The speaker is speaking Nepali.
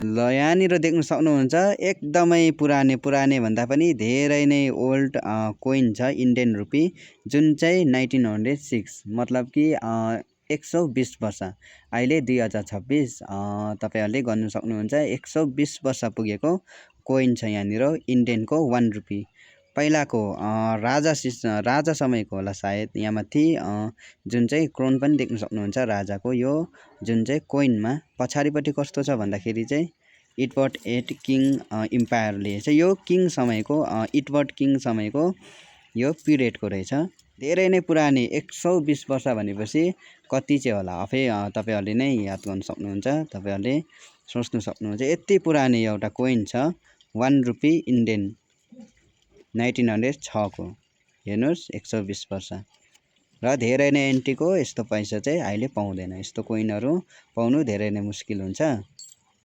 ल यहाँनिर देख्न सक्नुहुन्छ एकदमै पुराने भन्दा पनि धेरै नै ओल्ड कोइन छ इन्डियन रुपी, जुन चाहिँ 1906 मतलब कि 120 वर्ष। अहिले 2026 तपाईहरुले गर्न सक्नुहुन्छ 120 वर्ष पुगेको कोइन छ यहाँनिर इन्डियनको 1 रुपी। पहिलाको राजा समयको होला सायद। यहाँ माथि जुन चाहिँ क्राउन पनि देख्न सक्नुहुन्छ राजाको, यो जुन चाहिँ कोइनमा पछाडिपट्टि कस्तो छ भन्दाखेरि चाहिँ इडवर्ड 8 किङ इम्पायरले चाहिँ यो किङ समयको इडवर्ड किङ समयको यो पिरियडको रहेछ। धेरै नै पुराने 120 वर्ष भनेपछि कति चाहिँ होला आफै तपाईहरुले नै याद गर्न सक्नुहुन्छ, तपाईहरुले सोच्न सक्नुहुन्छ। यति पुराने एउटा कोइन छ 1 रुपी इन्डियन 1906 को। हेर्नुस् 120 वर्ष र धेरै नै एन्टिक हो। यस्तो पैसा चाहिँ अहिले पाउँदैन, यस्तो कोइनहरु पाउनु धेरै नै मुस्किल हुन्छ।